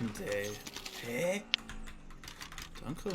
Und hä? Danke.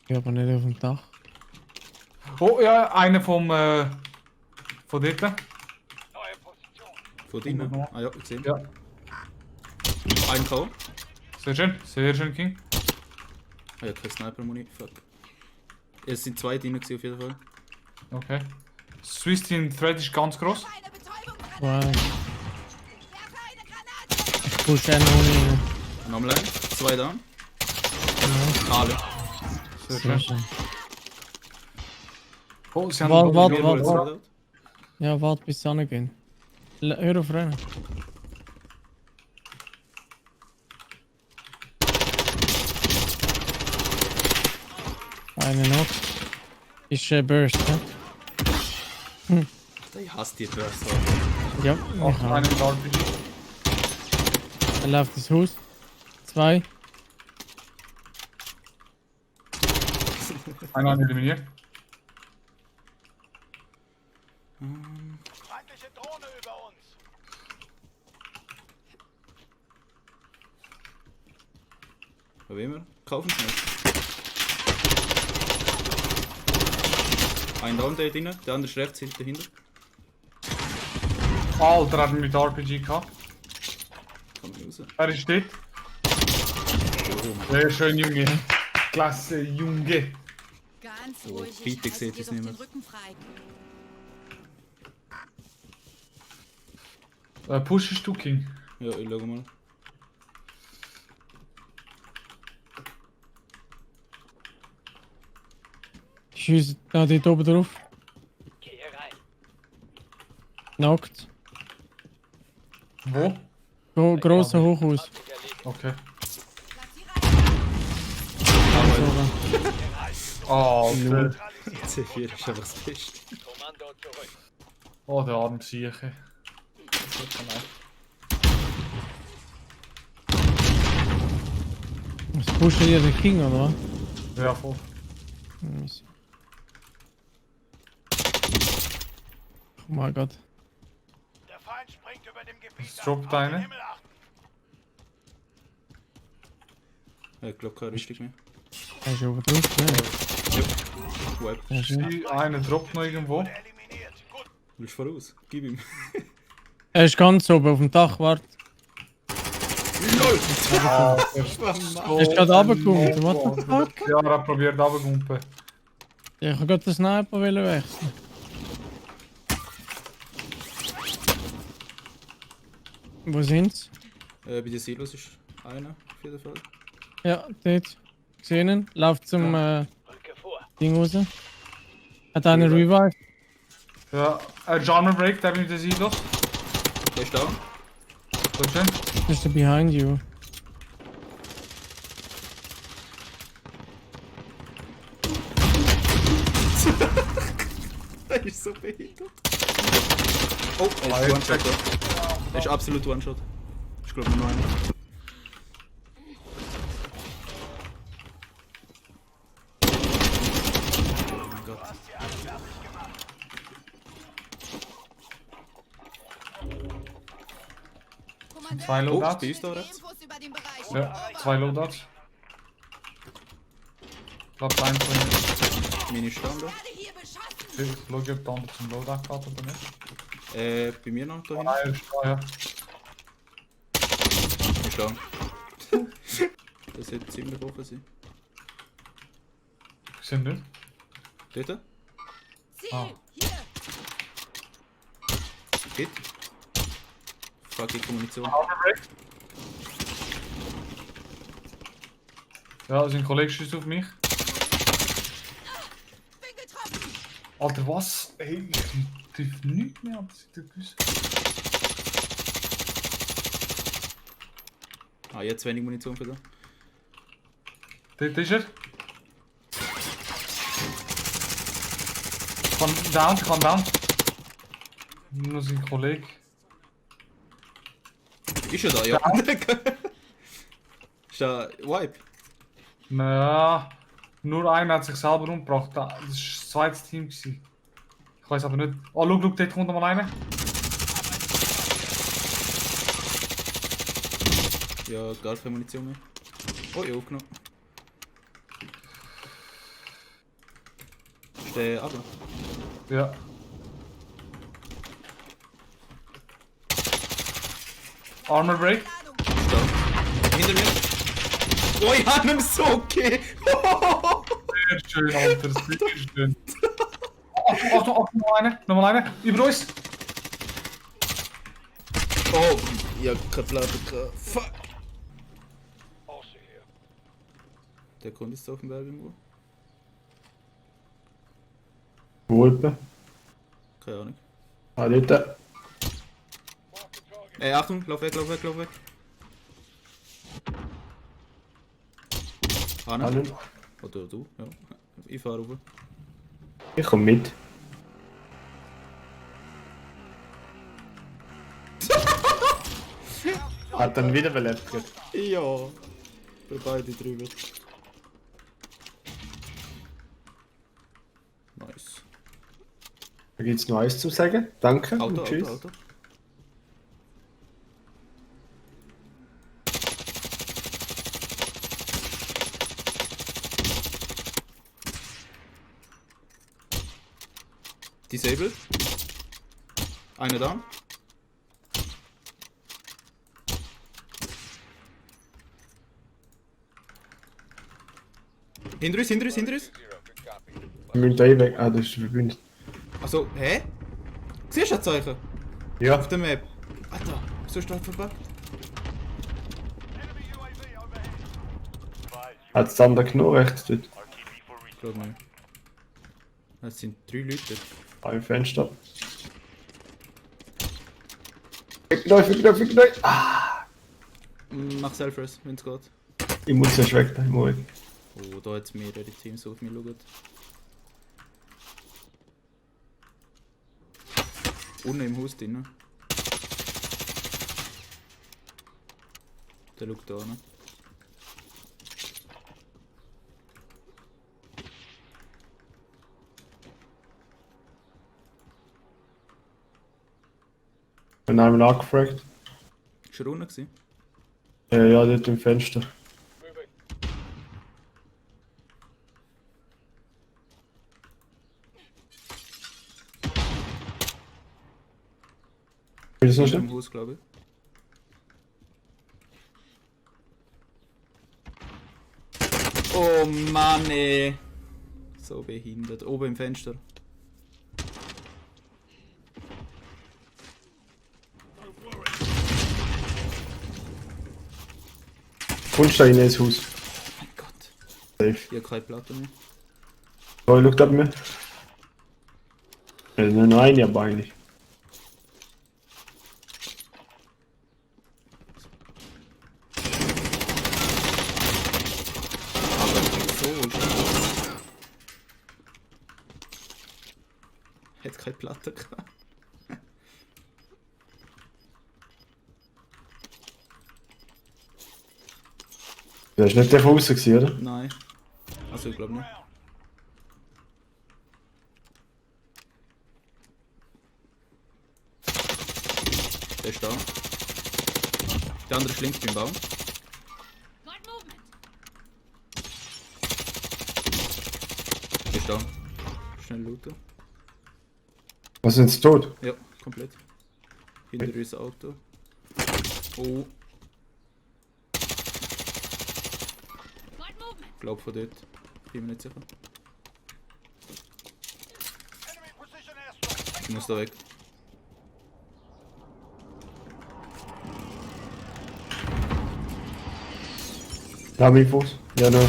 Ich bin aber nicht auf dem Dach. Oh ja, einer von dort. Von drinnen? Ah ja, ich sehe. Ja, Ein K. sehr schön, King. Ah ja, kein Sniper-Muni. Fuck. Es sind zwei drin gewesen, auf jeden Fall. Okay. Swiss Team Thread ist ganz groß. Wow. Ich push einen ohne. Nochmal ein. Zwei da. Alle. Sehr Sehr schön. schön. Oh, sie haben Warte, Hier, warte, wo warte. jetzt Ja, warte bis sie angehen. Hör auf rennen. Eine noch. Ist Burst, ja? Ich hasse die Burst. Ja, Auch ja. einen mit RPG. Er läuft ins Haus. Zwei. Einer eliminiert. Feindliche Drohne über uns. Bei wem wir? Kaufen schnell. Ein Down der drin, der andere ist rechts dahinter. Alter, hat ihn mit RPG gehabt. Komm raus. Er ist dort. Sehr schön, Junge. Klasse, Junge. Ganz Oh, ruhig, bitte ich seht halte es dir doch nicht den mehr. Rücken frei. Pushest du, King? Ja, ich schau mal. Schießt da dort oben drauf. Gehe rein. Knockt. Wo? Grosser Hochhaus. Okay. So, Alter. C4 ist einfach das Beste. Kommando zurück. Oh, der arme Sieche. was pusht ihr den King, oder was? Ja, voll. Oh mein Gott. Der Feind springt über dem Gebiet. Es droppt Auf den eine. Himmel achten. Ich glaube keine Rüstung mehr. Er ist oben drauf, ne? Web. Ja, schön. Einer droppt noch irgendwo. Eliminiert. Gut. Willst du voraus? Gib ihm. Er ist ganz oben auf dem Dach, warte. Alter. Er ist gerade runtergekommen. What the fuck? Ja, er hat probiert runterzugumpen. Ich kann gerade den Sniper wechseln. Wo sind's? Bei den Silos ist einer, auf jeden Fall. Ja, dort. Gesehen ihn. Läuft zum Rücke vor. Ding raus. Hat einen Revive. Ja, Armor Break, der mit den Silos. Der ist da. Sehr schön. Das ist der behind you. Der ist so behindert. Oh, er ist One-Shot. Er ist absolut One-Shot. Ich glaube nur einer. Oh mein Gott. Zwei Oh, Loadouts. die ist da rechts. Ja, zwei Loadouts. Ich glaube, ein von ihnen. Meine ist da. Ich schaue, ob der andere zum Loadout geht oder nicht. Bei mir noch da hinten. Nein, ist da, ja. Ist da. Das hätte ziemlich offen sein. Ich sehe nicht. Dort? Ah. Geht. Fucking Kommunikation. Armor Break. Ja, sein Kollege schießt auf mich. Alter, was? Ey, ich triff nichts mehr ab, das ist der Bus. Ah, jetzt wenig Munition für da. Dort ist er. Kann down. Nur sein Kollege. Ist er da, ja. Ist da Wipe? Na, nur einer hat sich selber umgebracht. Das war das zweite Team. Ich weiß aber nicht. Oh, schau, dort kommt noch mal einer. Ja, gar keine Munition mehr. Oh, ja, aufgenommen. Ist der aber? Ja. Armor Break. Ist da. Hinter mir. Oh, ich hab ihn so okay. Sehr schön, Alter, sehr schön. Achtung, nochmal eine. Über uns. Oh, ja, keine Platte. Fuck. Außer hier. Der kommt jetzt auf dem Berg irgendwo. Wo etwa? Keine Ahnung. Ah, dort. Mark the target. Ey, Achtung, lauf weg, lauf weg, lauf weg. Hanna? Hallo. Oder du, ja. Ich fahr rüber. Ich komm mit. Hat dann wieder belebt. Gell? Ja. Wir beide drüber. Nice. Da gibt's noch eins zu sagen. Danke Auto, und tschüss. Auto, Auto. Disabled. Einer down. Hinter uns, hinter uns, hinter uns. Zero, good copy. Wir müssen da eh weg. Ah, das ist verbündet. Also, hä? Siehst du das Zeichen? Ja, Auf der Map. Alter, wieso ist das verbuggt? Enemy UAV overhead. hat es dann da genommen rechts dort. Ich glaube nicht. Es sind 3 Leute. Beim Fenster. Vergneu. Ah, Mach Selfers, wenn es geht. ich muss erst weg, da ich muss weg. Oh, da hat es mehrere Teams auf mich schauen. Unten im Haus drin. Der schaut da ne? Ich bin einmal angefragt. Ist er unten gewesen? Ja, dort im Fenster. Moving. Will das noch Hinter schnell? im Haus, glaube ich. Oh Mann, ey. So behindert. Oben im Fenster. Kommst du da rein ins Haus? Mein Gott. Safe. Ich habe keine Platte mehr. Oh, schau da bei mir. Ja, nur noch eine, aber eigentlich. Aber so ist Hätte keine Platte gehabt. Du hast nicht der von außen gesehen, oder? Nein. Also ich glaube nicht. Der ist da. Der andere ist links beim Baum. Got movement. Der ist da. Schnell looten. Was sind sie tot? Ja, komplett. Hinter uns ein Auto. Oh, Got movement. glaub von dort. Bin mir nicht sicher. Enemy precision airstrike. Ich muss da weg. Da haben wir Fuß. Ja, nur.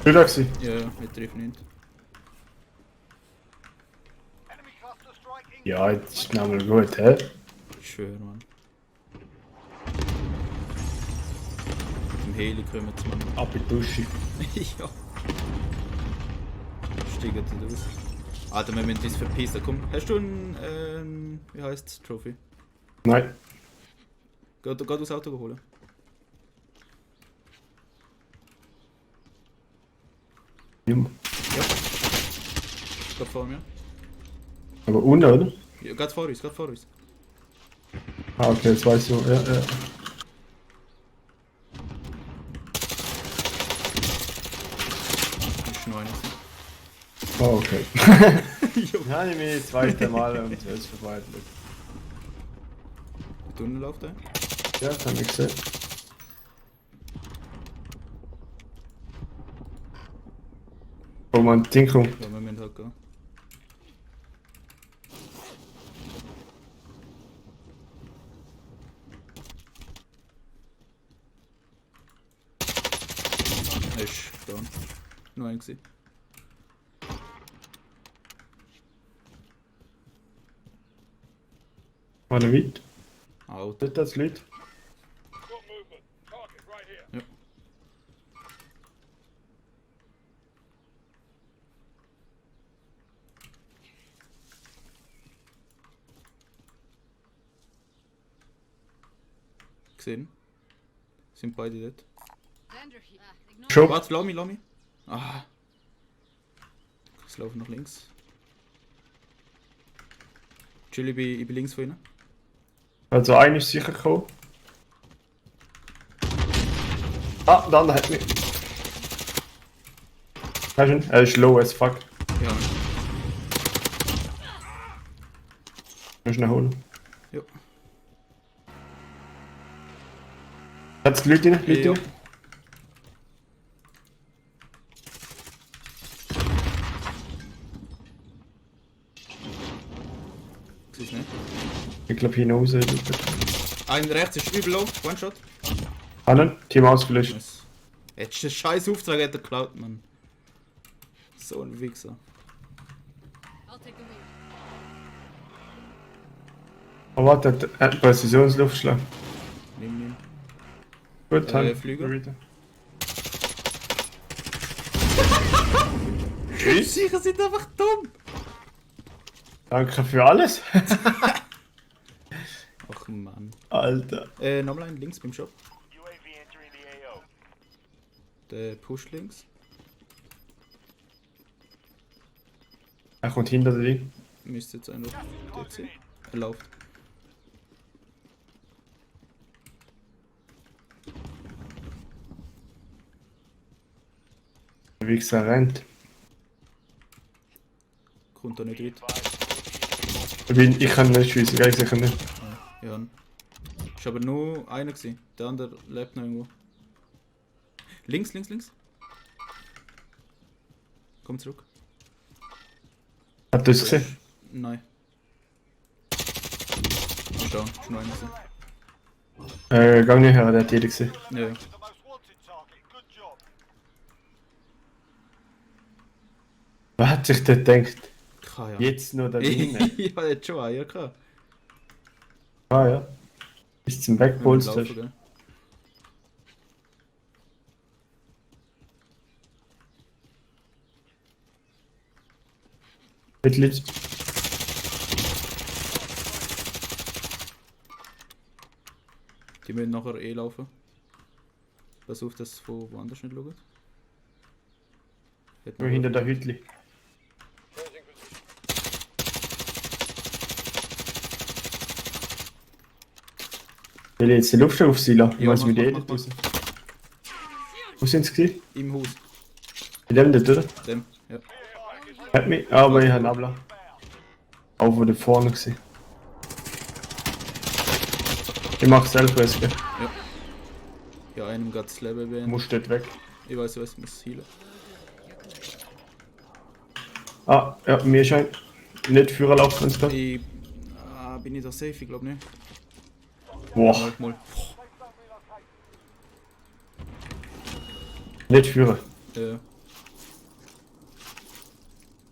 Du da gewesen? Ja, ja, wir treffen nicht. Enemy cluster strike in. Ja, jetzt ist nochmal gut, hä? Ich schwöre, Mann. Im Heli kommen sie, Mann. Ab in die Dusche. Ja. Steigen sie aus. Alter, wir müssen uns verpissen. Komm, hast du ein, wie heißt's, Trophy? Nein. Geh das Auto holen. Nimm. Gerade vor mir. Aber unten, oder? Ja, gerade vor uns, gerade vor uns. Ah, okay, jetzt weiß ich so. Ja, ja. Das ist noch einer. Oh, okay. Ja, ich bin das zweite Mal und jetzt ist vorbei. Der Tunnel läuft da. Ja, das habe ich gesehen. Oh man, Ding kommt. Ja, wir müssen halt gehen. Er ist down. Nur ein gewesen. Mal weit. Auto. Nicht das Lied. Got movement. Target right here. Ja. Gesehen? Sind beide dort. Vendor here. Ignore Schon. Warte, lass mich. Ah. Ich laufe nach links. Chill, ich bin links von ihnen. Also einer ist sicher gekommen. Ah, der andere hat mich. Hast du ihn? Er ist low as fuck. Ja. Musst du ihn holen. Ja. Hat's die Leute rein? Leute Ja. rein? Siehst du nicht? Ich glaube hinaus. Ein rechts ist übel low. One-Shot. Annen, Team ausgelöscht. Nice. Jetzt den scheiß Auftrag hat er geklaut, Mann. So ein Wichser. I'll take the wheel. Oh warte, er hat Präzisionsluftschlag. Nimm. Gut, Hand. Flügel. Wieder. Sicher sind einfach dumm. Danke für alles. Ach Mann. Alter. Nochmal ein links beim Shop. UAV entering the AO. Der Push links. Er kommt hinter dir. Müsste jetzt einfach dort sein. Er läuft. Der Wichser rennt. Kommt da nicht weit. Ich kann nicht schießen, ganz sicher nicht. Ja. Ist aber nur einer gewesen. Der andere lebt noch irgendwo. Links. Komm zurück. Habt ihr es gesehen? Nein. Ist da. Ist nur einer gewesen. Gang nicht her, der hat jeder gesehen. Ja. The most wanted target. Good job. Wer hat sich das gedacht? Keine Ahnung. Jetzt noch da drinnen. Ja, jetzt schon Eier gehabt. Ah ja. Bis zum Wir müssen Wegpolster. laufen, gell? Mit Lied. Die müssen nachher eh laufen. Pass auf, dass von woanders nicht schaut. Hat Nur noch- hinter der Hütli. Closing position. Will ich jetzt die Luft auf sie lassen? Ich Ja, weiß mach, wie die mach, edit mach. raus. Wo sind sie gewesen? Im Haus. In dem dort, oder? Dem. Ja. Hat mich, aber ich habe einen Abla. Auch wo der vorne gewesen. Ich mach selber es, gell? Ja, einem geht das Leben Du beenden. musst dort weg. Ich weiß, was ich muss healen. Ah, ja, mir scheint nicht Führer laufen kannst du. Ich. Bin ich da safe? Ich glaube nicht. Boah, Mal. nicht Führer. Ja.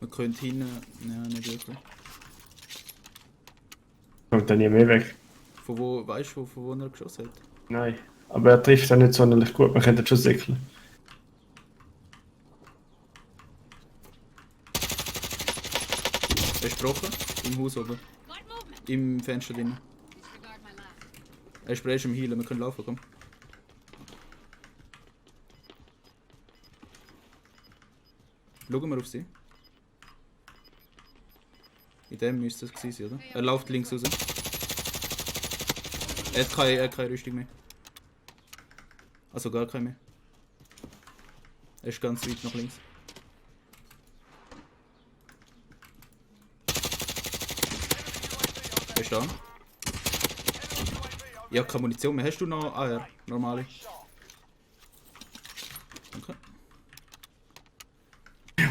Man könnte hinten... Ja, nicht wirklich. Kommt dann nie mehr weg. Von wo, weißt du, von wo er geschossen hat? Nein. Aber er trifft auch nicht sonderlich gut, man könnte schon säckeln. Er ist gebrochen. Im Haus oben. Got movement. Im Fenster drin. Disregard my last. Er ist bereits im Healen, wir können laufen, komm. Schauen wir auf sie. In dem müsste es gewesen sein, oder? Er läuft links raus. Er hat keine Rüstung mehr. Also gar keine mehr. Er ist ganz weit nach links. Er ist da. Ja, keine Munition mehr. Hast du noch AR? Normale? Danke.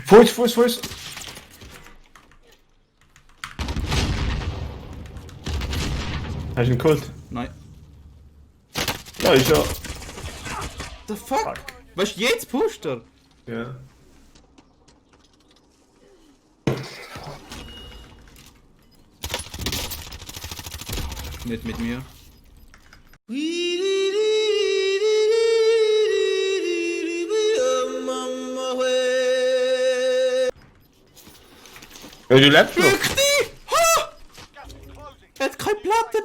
Fuß, Fuß, Fuß! Hast du ihn geholt? Nein. Ja, ist ja. The fuck? Weißt du, jetzt pusht er? Ja. Nicht mit mir. Ja, du lebst noch. Wirklich? Ha! Gas is closing. Er hat keine Platte,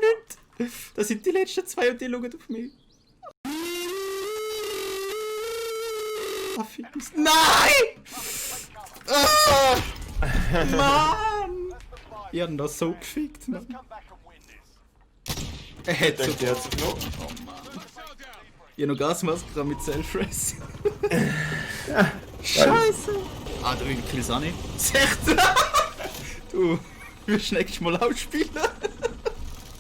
nicht! Das sind die letzten zwei und die schauen auf mich. Ah, Fies. Nein! Ah! Mann! Ich hab ihn da so gefickt, Mann. Come back and win this. Er hat so... Denkt er hat sich noch. Oh Mann. Ich hab noch Gasmaske dran mit Self-Res. Scheiße! Ah, da will ich Kills auch nicht. 16! Du, willst du nächstes Mal ausspielen?